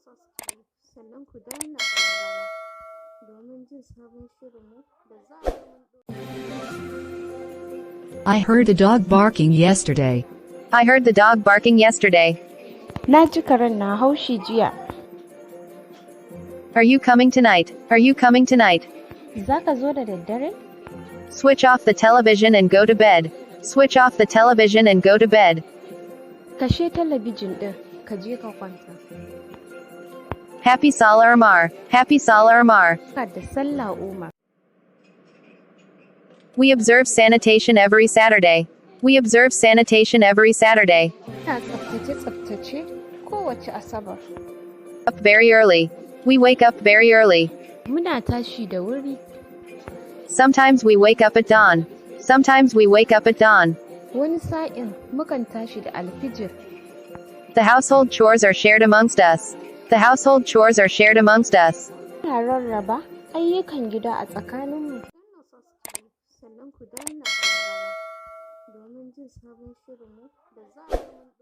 Subscribe, sannan ku danna ƙararrawa domin jin sabon shirinmu da zarar mun ɗora. I heard a dog barking yesterday. I heard the dog barking yesterday. Na ji karen na haushi jiya. Are you coming tonight? Are you coming tonight? Za ka zo da daddare? Switch off the television and go to bed. Switch off the television and go to bed. Kashe talabijin ɗin, ka je ka kwanta. Happy Sallah, Umar. Happy Sallah, Umar. Barka da Sallah, Umar. We observe sanitation every Saturday. We observe sanitation every Saturday. Muna tsaftace-tsaftace kowace Asabar. Up very early. We wake up very early. Muna tashi da wuri. Sometimes we wake up at dawn. Sometimes we wake up at dawn. Wani sa'in mukan tashi da alfijir. The household chores are shared amongst us. The household chores are shared amongst us. Muna rarraba ayyukan gida a tsakaninmu. Danna subscribe, sannan ku danna ƙararrawa domin jin sabon shirinmu da zarar mun ɗora.